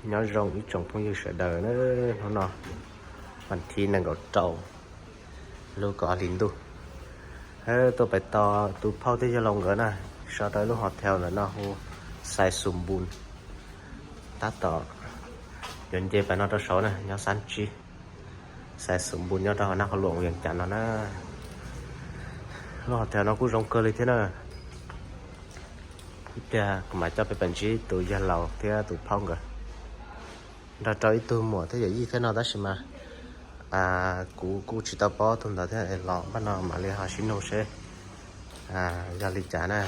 Nyob zoo ib tsoom phooj ywg sawv daws na, hnub no vas thib nees nkaum rau lub kaum ob hlis ntuj, tuaj pem tos tus phauj thiab yawg laus nkawd na, so rau ib lub hotel ntawm no hu Xais Xus Npus. Tab tom yuav nce pem no rau saud na, nyob Xab Tsib. Xais Xus Npus nyob rau hauv Naj Qhua Luam Vias Cas no na. Lub hotel no kuj zoo kawg li thiab na. Ib pliag kuv mam coj peb pem ntsib tus yawg laus thiab tus phauj nkawd, nrog rau ib tug muam thiab yawm yij thiab no tab sis mas kuv kuj tsis tau paub tus ntawd thiab, los npaj no mam li ho sib nug seb yog li cas na.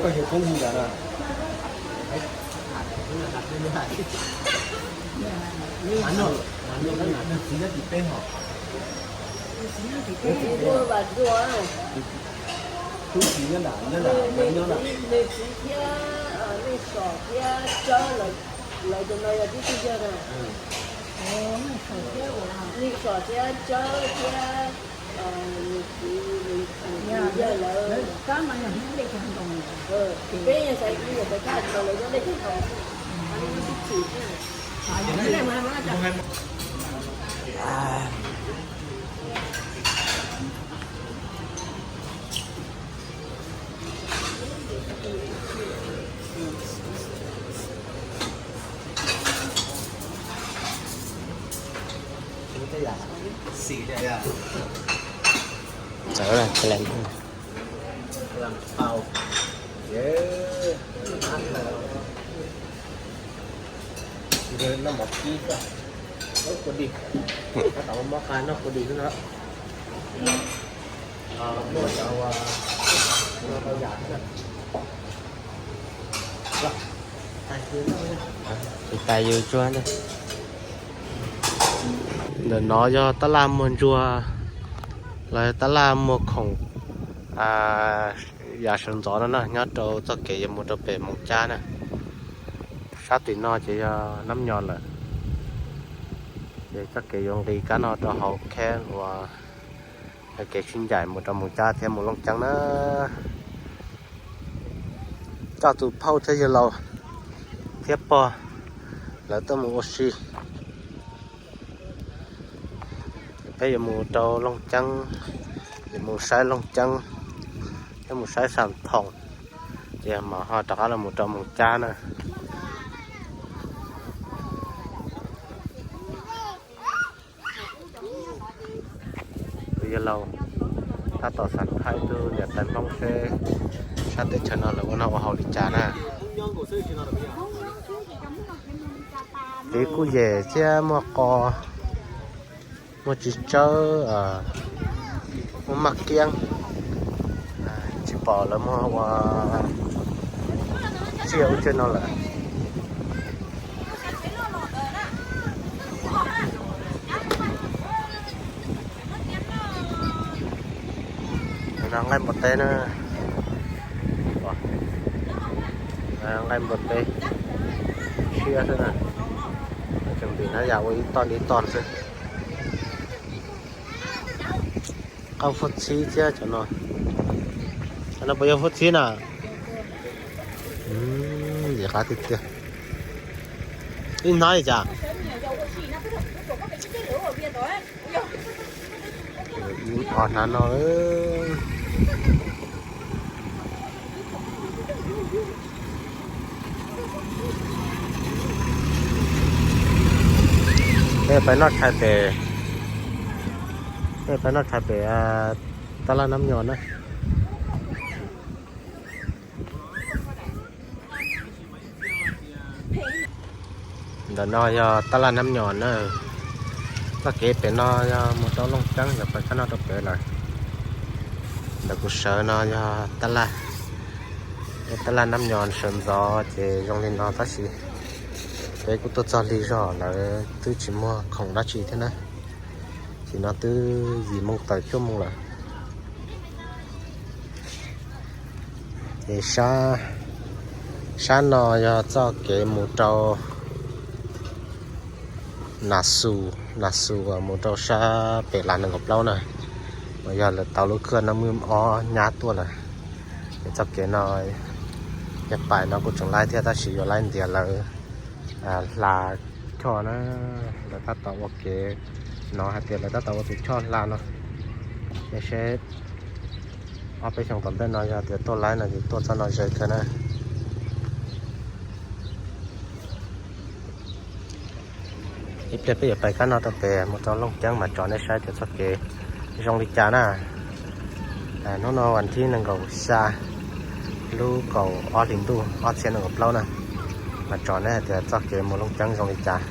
Koj yog koob hu ntawd na. Nws txiv nyob tim peb hos. Tub txiv nyob nram, nyob nram, nws txiv thiab Leej Som thiab Tsawb, lawv cov no yog tub tub yawg na. Leej Som thiab Tsawb thiab nws txiv, nws txiv yawg lawv. Peb yog xaiv kuv yog xaiv thaj no lawv nyob dej cog ntoo. Noj mov kib xwb, noj kua dis, tab tom muab qa noj kua dis xwb no. Muaj cov ua, ua tau yam xwb. Tus tais yus tsuag ntawm no yog tab laj muag ntsuag los tab laj muag khoom yav sawv ntxov no na, nyob rau txoj kev yuav mus rau pem Moos Cab na. Sab tim no ces yog Nab Nyos lawm, ces txoj kev yuav nqis kab no rau hauv kheb uas kev sib ncaim mus rau Moos Cab thiab mus Looj Ceeb na. Coj tus phauj thiab yawg laus thiab pog lawv tuaj mus ua si. Peb yuav mus rau Looj Ceeb, yuav mus saib Looj Ceeb, thiab mus saib Xam Thoom, ces mam ho rov qab los mus rau Moos Cab na. Tus yawg laus tab tom xav thaij tus niam tais Hmoob seb sab teb chaws no lawv ua noj ua haus li cas na. Kev kuj yem thiab muaj qos, muaj txiv tsawb, muaj maj kiab, tsis pom lawv muaj ua tsiaj ub tsiaj no lawm. No nqaij npua teb na, nqaij npua teb siab xwb na, tseem ntim na yam ua ib toj ib toj xwb. Qab fub txhib thiab cov no, cov no puas yog fub txhib na? Ntxim qab tiag tiag. Ib hnab li cas? Ib ob hnab no. Peb noj tshais pem, peb noj tshais pem tab laj Nab Nyos na. Ntawm no yog tab laj Nab Nyos na. Txoj kev pem no yog mus rau Looj Ceeb, yog pais kab noj rau pem lawm. Ntawm kuv sawv no yog tab laj, tab laj Nab Nyos sawv ntxov ces zoo li no tab sis peb kuj tuaj txog lig zog lawm, twb tsis muaj khoom dab tsi thiab na. Ces no twb yim moo tawm cuaj moo lawm. Ces sab no yog txoj kev mus rau Nas Xus, Nas Xus mus rau sab pem Las nees nkaum plaub na, uas yog lawv tau lub khw no muaj ob nyab tuaj lawm. Ces txoj kev no yog pais no kuj tseem laib thiab tab sis yuav laib ntiav lawv hla choj na. Lawv tab tom ua kev, no hais tias lawv tab tom ua tus choj hla no. Es seb ob peb xyoo tom ntej no yog tias tuaj laib no ces tuaj txoj no ze kawg na. Ib pliag peb yuav pais kab no rau pem mus rau Looj Ceeb mas tso nej saib tias txoj kev zoo li cas na. Hnub no vas thib nees nkaum xya lub kaum ob hlis ntuj ob txhiab nees nkaum plaub na, mas tso nej hais tias txoj kev mus Looj Ceeb zoo li cas,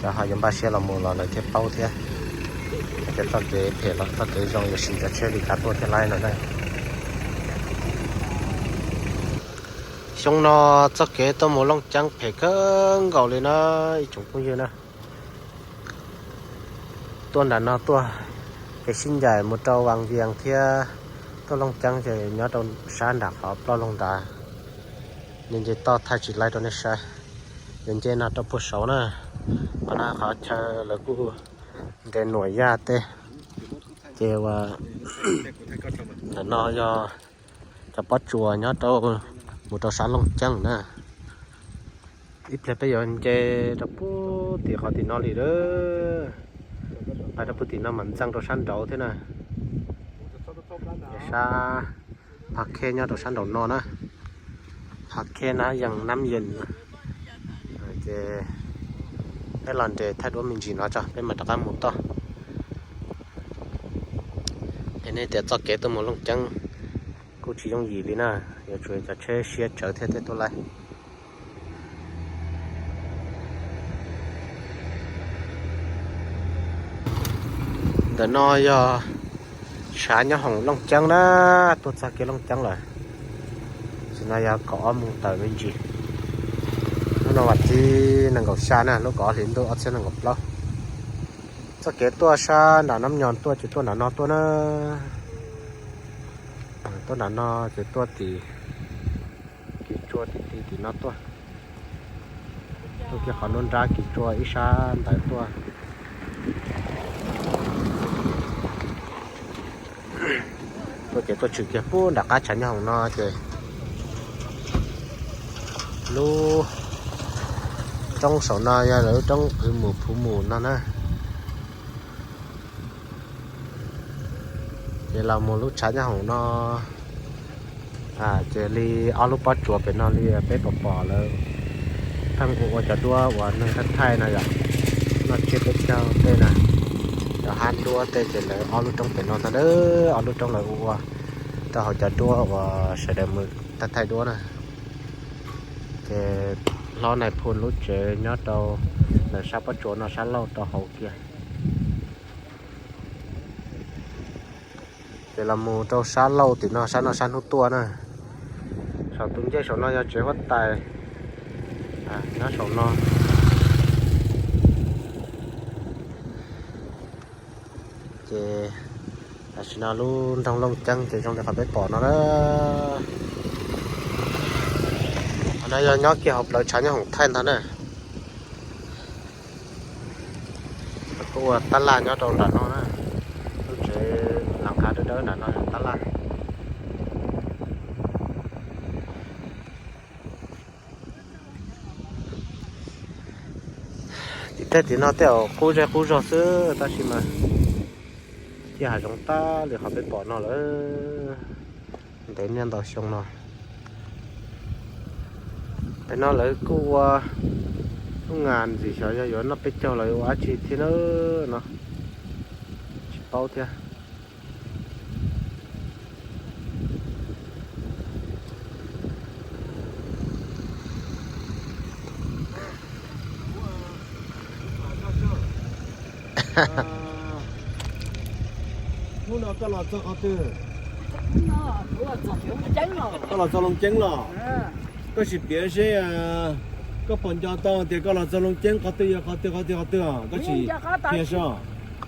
cov ho yuav npaj siab los mus los lawv thiaj paub thiab. Hais tias txoj kev phem los txoj kev zoo yuav siv cov tsheb li cas tuaj thiaj laib no na. Xyoo no txoj kev tuaj mus Looj Ceeb phem kawg nkaus li na ib tsoom phooj ywg na. Tuaj nram no tuaj kev sib ncaim mus rau Vas Vias thiab tuaj Looj Ceeb ces nyob rau sab nram qhov ploj loog nrad. Nce nce toj thaij tsis laib rau nej saib. Yuav nce no rau puag saud na, qhov no qhov chaw lawv kuj nres nuam yaj tej. Ces ua ntawm no yog cov pob tsuas nyob rau mus rau sab Looj Ceeb na. Ib pliag peb yuav nce rau puag tim qhov tim no li lawm, pais rau puag tim no mam ntxeev rau sab nraud thiab na. Sab Pha Khej nyob rau sab nraum no na, Pha Khej na Yees Nab Yees. Ces peb los nres thaij duab me ntsis no tso peb mam rov qab mus toj. Es nej tias txoj kev tuaj mus Looj Ceeb kuj tsis yooj yim li na, yuav tsum cov tsheb siab tsawv thiaj thiaj tuaj laib. Ntawm no yog tshav nyob hoom Looj Ceeb na, tuaj txog kiag Looj Ceeb lawm. Tam sim no yog kaum ob moos tawm me ntsis. Hnub no vas thib nees nkaum xya na, lub kaum ob hlis ntuj ob txhiab nees nkaum plaub. Txoj kev tuaj sab nram Nab Nyos tuaj ces tuaj nram no tuaj na. Tuaj nram no ces tuaj tim Kis Tsua tim tim tim no tuaj, tuaj kiag qhov nruab nrab Kis Tsua ib sab ntawd tuaj. Tuaj ces tuaj tshwm kiag puag nram qab tshav nyob hoom no ces lub roob saum no yog lawv lub roob Phuv Mus Phuv Mus no na. Ces los mus lub tshav nyob hoom no, ces li ob lub pob tsuas pem no li peb pom pom lawv pheej ua ua cov duab uas neeg thaij thaij no yom, noj tsiab peb caug tej na, cov hab duab tej ces lawv ob lub roob pem no ntag, ob lub roob lawv ua ua rau hauv cov duab uas sawv daws mus thaij thaij duab na. Ces hlob Nais Phoo lub tsev nyob rau ntawm sab pob tsuas no sab laug rau hauv kiag. Ces los mus rau sab laug tim no, sab no sab hnub tuaj na. Saum tus ncej saum no yog tsev huab tais nyob saum no. Ces tam sim no lub nroog Looj Ceeb ces zoo li qhov peb pom no na. Qhov no yog nyob kiag hauv plawv tshav nyob hoom thaij ntag na. Kuj ua tab laj nyob rau nram no na. Lub tsev las nqa dawb dawb nram no yog tab laj. Tim tej tim no tej zaum qub zej qub zog xwb tab sis mas ciaj hav zoov tag li qhov peb pom no lawm. Ntev niaj ntau xyoo no. Pem no lawv kuj ua Ngas ntxim xyov yog yuav noj peb caug los yuav ua dab tsi thiab na no, tsis paub thiab. Hnub no koj los txog qhov twg? Koj los txog Looj Ceeb los? Koj sim piav seb, koj puas nco tau tias koj los txog Looj Ceeb qhov twg yog qhov twg qhov twg qhov twg os? Koj sim qhia seb.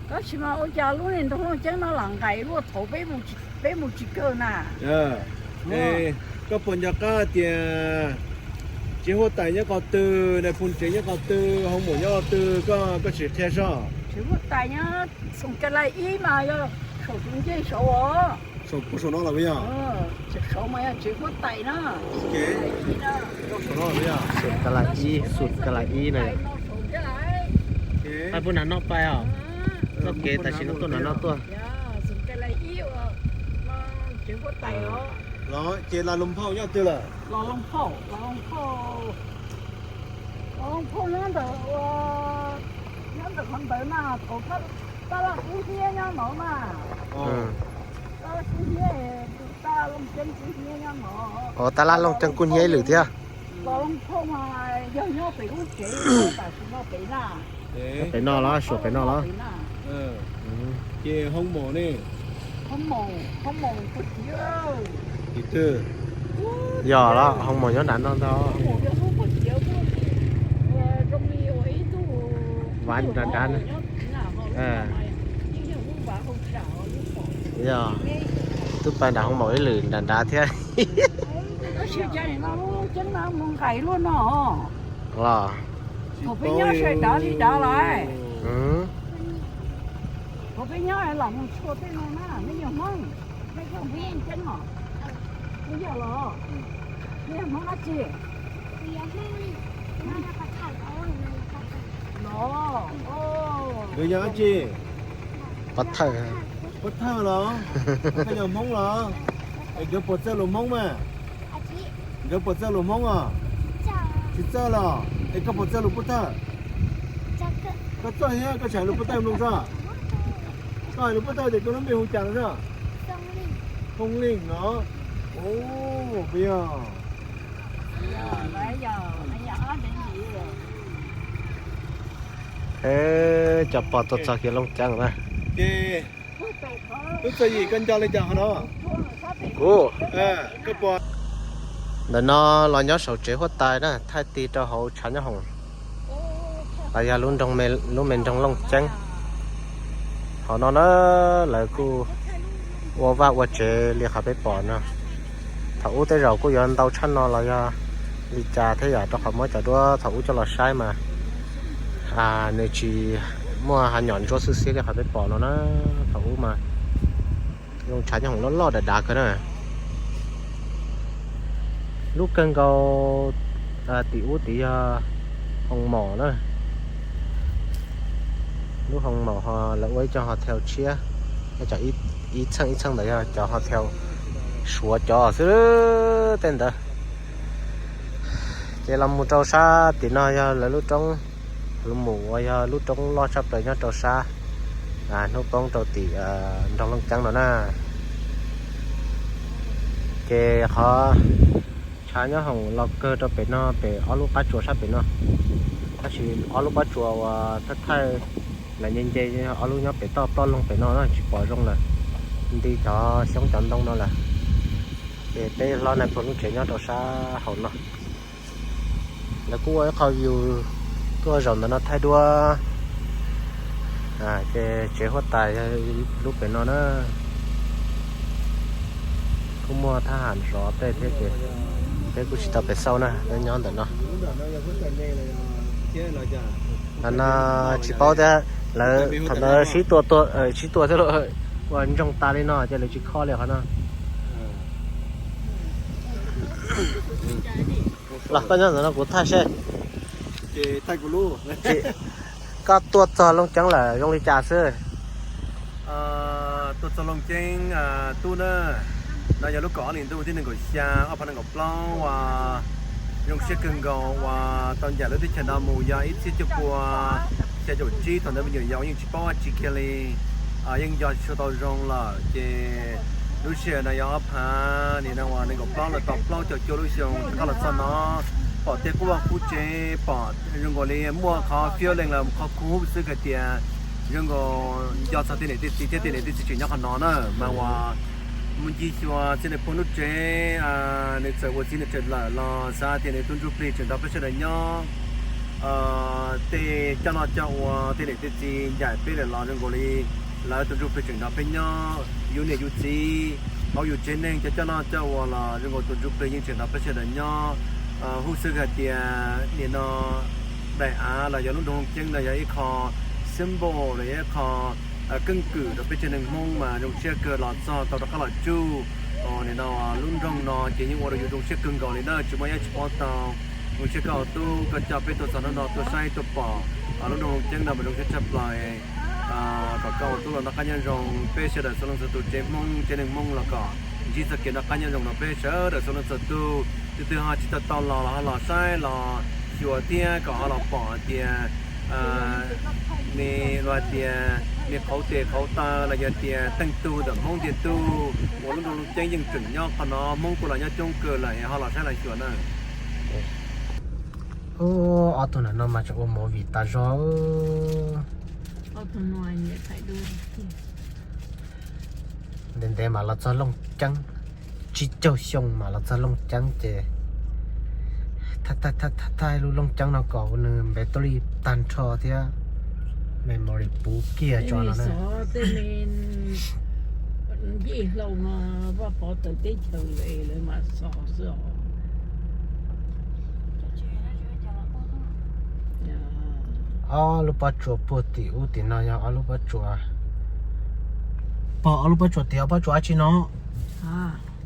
Tab sis mas ua cas lub niag nroog Looj Ceeb no lam nqaim luaj thaum peb mus tsis kawg na. Koj puas nco qab tias tsev huab tais nyob qhov twg, nais phoo tsev nyob qhov twg, hoo maum nyob qhov twg, koj sim qhia seb. Tsev huab tais nyob Xoom Ka Lais ib mas yog saum tus ncej saud os. Saum no los yog? Saum mas yog tsev huab tais na. Saum no los yog? Xoom Ka Lais ib, Xoom Ka Lais ib na. Pais puag nram no pais os. Txoj kev tam sim no tuaj nram no tuaj. Tsev huab tais os. Los ces Las Loos Phauj nyob twg lawm? Los Loos Phauj, Los Loos Phauj, Los Loos Phauj nyob ntawm, nyob ntawm qhov ntawd na, thaum Tab Laj Kub Hnyiab nyob no na. Tab Laj Kub Hnyiab, tus Tab Laj Looj Ceeb Kub Hnyiab nyob no. Os, Tab Laj Looj Ceeb Kub Hnyiab ib lwm thiab. Los Loos Phauj mas yog nyob pem lub tsev tam sim no pem na. Pem no los, suav pem no los? Ces hoo maum ne? Hoo maum, hoo maum puag tim twg? Yog los, hoo maum nyob nram no ntag. Hoo maum yog lub puag tim, zoo li ua ib tug vav nrad nrad na. Yog, twb pais nram hoo maum ib lwm nrad nrad thiab. Tab sis cas nim no lub ceeb no mus nqaim luaj no. Los? Thaum peb nyob sawv dav li dav lawm. Thaum peb nyob los mus txhua tej no na, nej yog Hmoob, nej yog Hmoob Looj Ceeb os? Nej yog los? Nej yog Hmoob dab tsi? Los, nkawd yog dab tsi? Pov thawj. Pov thawj los? Koj yog Hmoob los? Es nkawd puas txawj lus Hmoob mas? Nkawd puas txawj lus Hmoob os? Tsis txawj los? Es koj puas txawj lus Pov Thawj? Koj txawj thiab, koj tseem hais lus Pov Thawj mloog tso. Koj hais lus Pov Thawj ces koj lub npe hu cas no tso? Hoo Leej no. Puas yog? Cov pog tuaj txog kiag Looj Ceeb na. Tub Txawj Yim, koj nco li cas qhov no? Kuv, ntawm no los nyob saum tsev huab tais na, thaij tig rau hauv tshav nyob hoom, los yog lub nroog, lub me nroog Looj Ceeb. Hauv no na, lawv kuj ua vaj ua tsev li qhov peb pom no. Thaum ub tej zaum kuj yuav ntau tshaj no los yog li cas thiab yom, rau qhov muab cov duab thaum ub coj los saib mas nws tsis muaj hav nyom ntsuab xwb xiab li qhov peb pom no na. Thaum ub mas zoo tshav nyob hoom loj loj dav dav kawg na. Lub kawg nkaus tim ub tid yog hoo maum na. Lub hoo maum ho lawv ua ib co hotel tshiab, cov ib txheej ib txheej ntawd yog cov hotel Suav cov xwb tej ntawd. Ces los mus rau sab tim no yog lawv lub roob, lub mus uas yog lub roob loj tshaj plaws nyob rau sab hnub poob rau tim nroog Looj Ceeb no na. Ces qhov tshav nyob hoom los kawg rau pem no, pem ob lub qab tsuas sab pem no. Tab sis ob lub qab tsuas uas thaij thaij lawv nce nce, ob lub nyob pem toj ploj loog pem no na, tsis pom zoo lawm, nti cov xyoob cov ntoo no lawm. Ces peb hlob Nais Phoo lub tsev nyob rau sab hauv no. Lawv kuj ua ib qho view tuaj zaum ntawm no thaij duab. Ces tsev huab tais lub pem no na, kuj muaj thab ham zov tej thiab ces peb kuj tsis tau pem xauj na, nyob ntawm no. Ntawm no tsis paub thiab, lawv thaum ntawd sib tua, sib tua thiab los ua ntsoog tas li no ces lawv tsis kho li qhov no. Los koj nyob ntawm no kuv thaij seb. Koj tuaj txog Looj Ceeb lawm zoo li cas xwb? Tuaj txog Looj Ceeb tub na, no yog lub kaum ob hlis ntuj thib nees nkaum xya ob phav nees nkaum plaub uas Zoo siab kawg nkaus uas tau ncaim lub teb chaws no mus yog ib txhiab cuaj pua xya caum tsib thaum ntawd me nyuam yaus yeej tsis paub dab tsi kiag li, yeej nco tsis tau zoo lawm ces lub sij hawm no yog ob phav nim no uas nees nkaum plaub los tau plaub caug cuaj lub xyoo rov qab los txog no, pom tej qub vaj qub tsev pom zoo nkaus li muaj qhov fiab leej los qhov kub xwb hais tias zoo nkaus nco txog tej niam tej txiv thiab tej niam tej txiv tseem nyob qhov no na mas uas mus ncig xyuas txiv neej phooj ywg lub tsev, nws txawm ua txiv nws tseem lawm los xav tias nws tus ntsuj plig tseem nrog peb sawv daws nyob. Tej coj noj coj ua tej niam tej txiv ncaim peb lawm los zoo nkaus li lawv tus ntsuj plig tseem nrog peb nyob, yus niam yus txiv hauv yus tsev neeg cov coj noj coj ua los zoo nkaus tus ntsuj plig yeej tseem nrog peb sawv daws nyob. Huv xwb hais tias nim no daim av los yog lub nroog Looj Ceeb no yog ib qho symbol los yog ib qho keeb kwm rau peb tsev neeg Hmoob mas zoo siab kawg los txog tau rov qab los tsuj nim no lub nroog no ces yeej ua rau yus zoo siab kawg nkaus li na, tsis muaj ib tsis paub tau. Zoo siab koj ua tub koj coj peb tuaj txog hnub no tuaj saib tuaj pom lub nroog Looj Ceeb no mas zoo siab tshaj plaws. Kom koj ua tub los noj qab nyob zoo, peb sawv daws txhua leej txhua tus tsev Hmoob tsev neeg Hmoob los kom ntsib txoj kev noj qab nyob zoo rau peb sawv daws txhua leej txhua tus. Tus twg ho tsis tau tau los los ho los saib los xyuas thiab kom ho los pom hais tias me luag hais tias me qhauv tes qhauv taw los yog tias teej tug ntawm Hmoob ntiag tug uas lub nroog Looj Ceeb yeej tseem nyob qhov no, Hmoob kuj los nyob coob kawg lawm es ho los saib los xyuas na. Ob tug ntawm no mas tseem ua movie tas zog. Ntev ntev mas los txog Looj Ceeb, tsib caug xyoo mas los txog Looj Ceeb ces thaij lub Looj Ceeb no kom nws npe tuaj li tag nrho thiab memory puv kiag tso no na. Tej me ncej hlau no Vaj Pov tawm teb chaws lawm lawv mas xov xwb os. Ob lub pob tsuas puag tim ub tim no yog ob lub pob tsuas. Pom ob lub pob tsuas tim ob pob tsuas dab tsi no?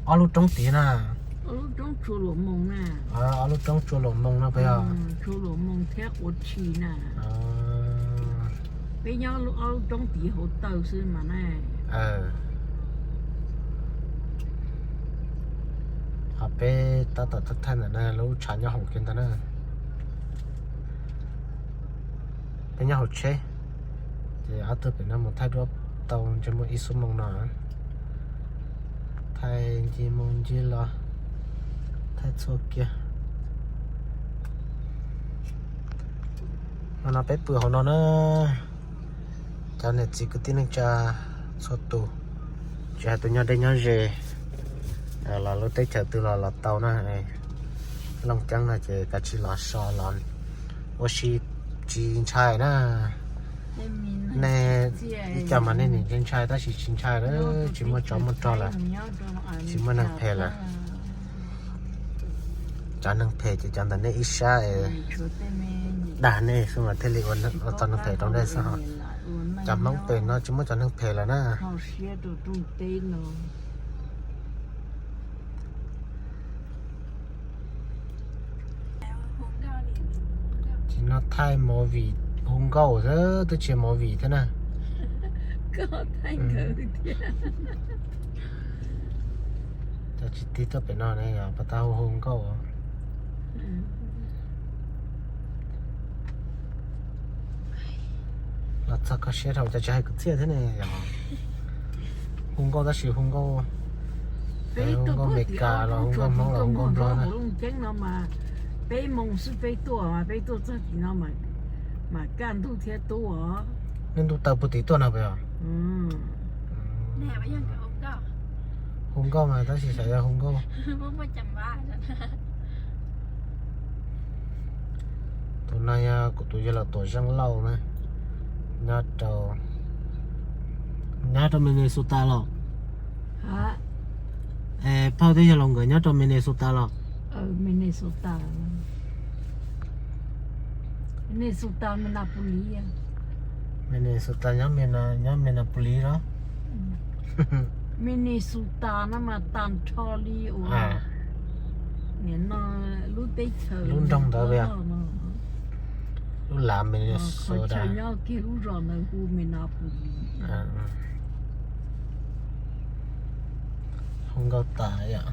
Ob lub roob tid na. Ob lub roob tsua luam moos no puas yog? Peb nyob ob lub roob tid hauv taw xwb mas na. Qhov peb tab tom thaij ntawm no lub tshav nyob hauv kiag ntawd na. Peb nyob hauv tsheb, ces ob tug pem no mus thaij duab tau ntshe muaj ib xuab moos no. Thaij ncig mus ncig los, thaij txhua kiag. Hmo no peb pw hauv no na, cov niam txiv kwv tij neej tsa txhua tus, tsis hais tus nyob deb nyob ze los lub teb chaws twg los los tau na. Looj Ceeb no ces kav tsij los so los ua si tsis ntshai na. Nej ib co mas nej nim ntshai ntshai tab sis tsis ntshai lawm, tsis muaj tsov muaj rog lawm, tsis muaj neeg phem lawm. Cov neeg phem ces cov ntawm nej ib sab es dag nej xwb mas thiaj li ua tau neeg phem rau nej xwb. Cov Hmoob pem no tsis muaj cov neeg phem lawm na. Ces no thaij movie hu nkauj xwb twb tsis movie thiab na. Cov tsis tig tuaj pem no na yog pas tas hu hu nkauj. Los txog koj siab dhau cas tsis hais kwv txhiaj thiab ne yog. Hu nkauj tab sis hu nkauj, hu nkauj Meskas los hu nkauj Hmoob los hu nkauj Nplog na. Peb moos xwb peb tuaj, peb tuaj txog tim no mas kaj ntug thiab tub os. Nej ntuj taw puag tim tuaj no puas yog? Hu nkauj mas tab sis xyov yog hu nkauj. Tus no yog kuv tus yawg laus Tuam Zeej Lauj na, nyob rau, nyob rau Minnesota los? Phauj thiab yawg laus nkawd nyob rau Minnesota los? Minnesota, Minneapolis. Minnesota nyob, nyob Minneapolis los? Minnesota no mas tag nrho li uas nim no lub teb chaws lub nroog ntawd, lub lav Minnesota. Nyob kiag lub zos ntawd hu Minneapolis. Hu nkauj tas yom.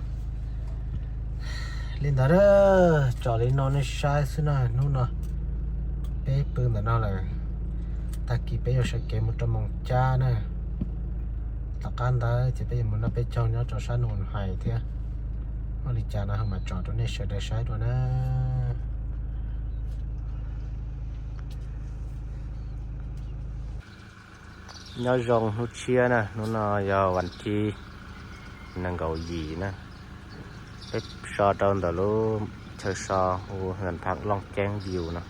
Li ntawd na, tsom li no nej saib xwb na, hnub no peb pw ntawm no lawm, tag kis peb yuav sawv kev mus rau Moos Cab na. Tom qab ntawd ces peb yuav mus noj peb caug nyob rau sab Nus Hais thiab. Muaj li cas no ho mam tsom rau nej sawv daws saib dua na. Nyob zoo hnub tshiab na, hnub no yog vas thib nees nkaum yim na. Peb so rau ntawm lub chaw so hu Hwm Pham Looj Ceeb View no.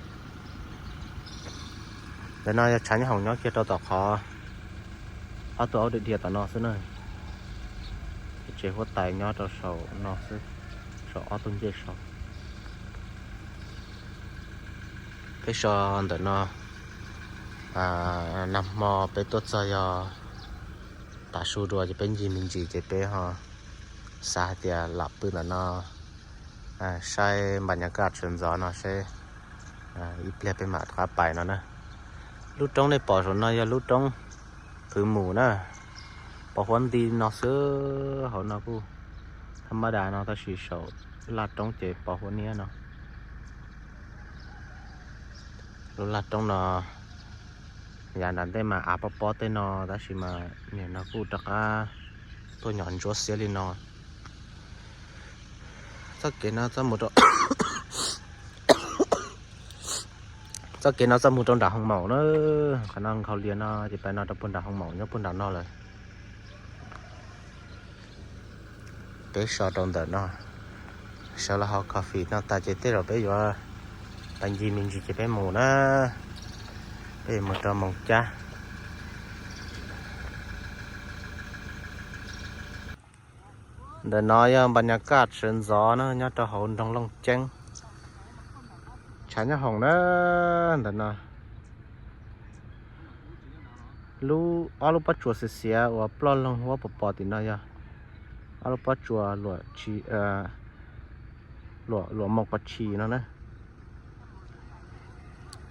Ntawm no yog tshav nyob hoom nyob kiag rau tom qhov ob tug aub dhia dhia tom no xwb na. Tsev huab tais nyob rau saum no xwb, saum ob tug ncej saud. Peb so ntawm no, nag hmo peb tuaj txog yog tav su dua ces peb ncig me ntsis ces peb ho xav hais tias lam pw ntawm no saib npas nyas kaj sawv ntxov no seb ib pliag peb mam rov qab pais no na. Lub roob nej pom saum no yog lub roob Phwv Mus na, pos huab nti no xwb, hauv no kuj thab mab das no tab sis saum laj roob ces pos huab niab no. Lub laj roob no yav nram ntej mas av pob pob tej no tab sis mas nim no kuj rov qab tuaj nyom ntsuab xiab li no. Txoj kev no txoj mus rau txoj kev no txoj mus rau nram Hoo Maum na. Qhov no nkhaus lias no ces pais no rau puag nram Hoo Maum nyob puag nram no lawm. Peb so rau ntawm no, sawv los haus coffee no tas ces tej zaum peb yuav pais ncig me ntsis ces peb mus na. Peb yuav mus rau Moos Cab. Ntawm no yog npas nyas kaj sawv ntxov na, nyob rau hauv nroog Looj Ceeb. Tshav nyob hoom na, ntawm no. Lub, ob lub pob tsuas xiav xiav uas ploj loog huab pos pos tim no yog ob lub pob tsuas luam, luam moos pos tshis no na.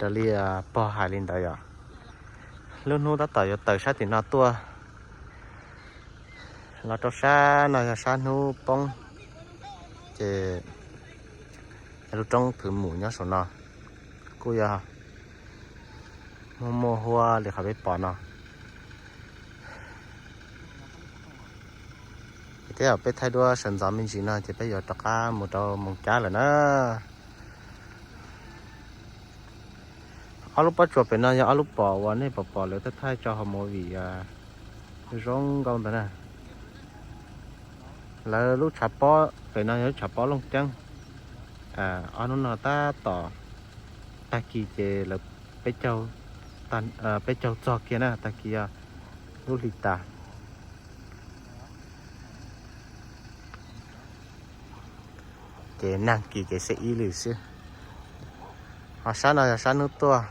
Raws li pog hais li ntawd yom. Lub hnub tab tom yuav tawm sab tim no tuaj los rau sab no yog sab hnub poob, ces lub roob Phwv Mus nyob saum no kuj yog muaj muaj huab li qhov peb pom no. Ces tej zaum peb thaij duab sawv ntxov me ntsis no ces peb yuav rov qab mus rau Moos Cab lawm na. Ob lub pob tsuas pem no yog ob lub pom uas nej pom pom lawv thaij thaij tso hauv movie zoo nkauj ntawd na. Lawv lub tshav pob pem no yog lub tshav pob Looj Ceeb. Ob hnub no tab tom tag kis ces lawv peb caug, peb caug txog kiag na, tag kis yog lub hli tas. Ces nag kis ces xeb ib lwm xwb. Ho sab no yog sab hnub tuaj.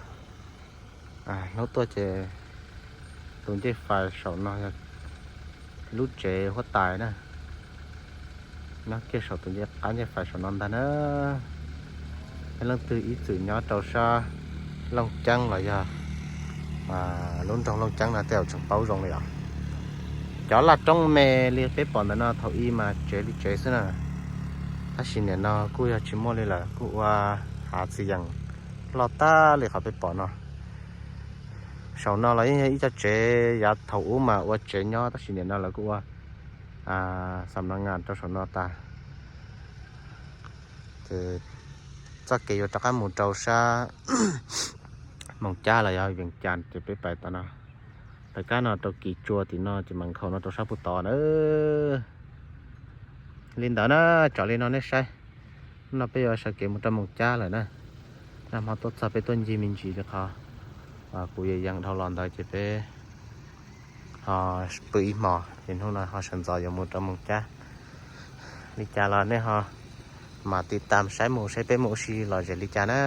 Hnub tuaj ces tus ncej fais saum no yog lub tsev huab tais na. Nyob kiag saum tus ncej qab ncej fais saum no ntag na. Leej twg ib txwm nyob rau sab Looj Ceeb los yog lub nroog Looj Ceeb no tej zaum tseem paub zoo li os. Cov laj roob me li peb pom ntawm no thaum ub mas tsev li tsev xwb na, tab sis nim no kuj yog tsis muaj li lawm, kuj ua hav txiv yeem loj tag li qhov peb pom no. Saum no los yeej yog ib co tsev yav thaum ub mas ua tsev nyob tab sis nim no lawv kuj ua xam no nga rau saum no tas. Ces txoj kev yuav rov qab mus rau sab Moos Cab los yog Vees Cas ces peb pais tom no. Tom qab no rau Kis Tsua tim no ces mam nkhaus no rau sab puag tod na. Li ntawd na, tsom li no nej saib. Hnub no peb yuav sawv kev mus rau Moos Cab lawm na. Nag hmo tuaj txog peb tuaj ncig me ntsis li qhov kuv yees dhau los ntawd ces peb ho pw ib hmos ces hnub no ho sawv ntxov yuav mus rau Moos Cab. Li cas los nej ho mam tiv tam saib mus seb peb mus ua si lom zem li cas na.